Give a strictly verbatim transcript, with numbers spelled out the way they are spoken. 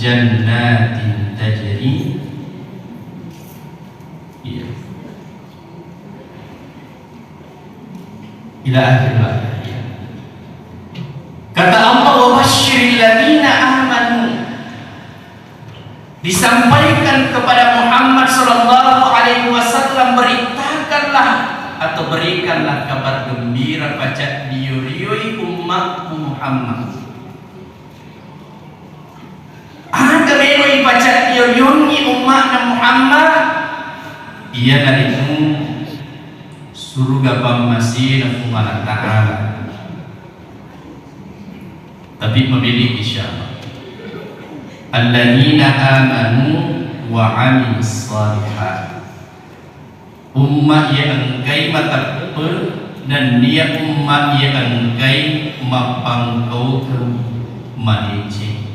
Jannatin tajri. Iya. Ila akhir ayat. Kata Allah, "Wa basyiril ladzina amanu." Disampaikan kepada Muhammad sallallahu alaihi wasallam, beritakanlah atau berikanlah kabar gembira, pacaddio-rioi ummatmu Muhammad. Aga melo ipacaddio-rionni umma'na Muhammad? Iyanaritu suruga pammasena Puang Allah Ta'ala. Tapi memiliki syarat. Alladzina amanu wa amilus shalihat. Umma iya engkai mateppe nennia umma iya engkai mappangkaukeng madeceng.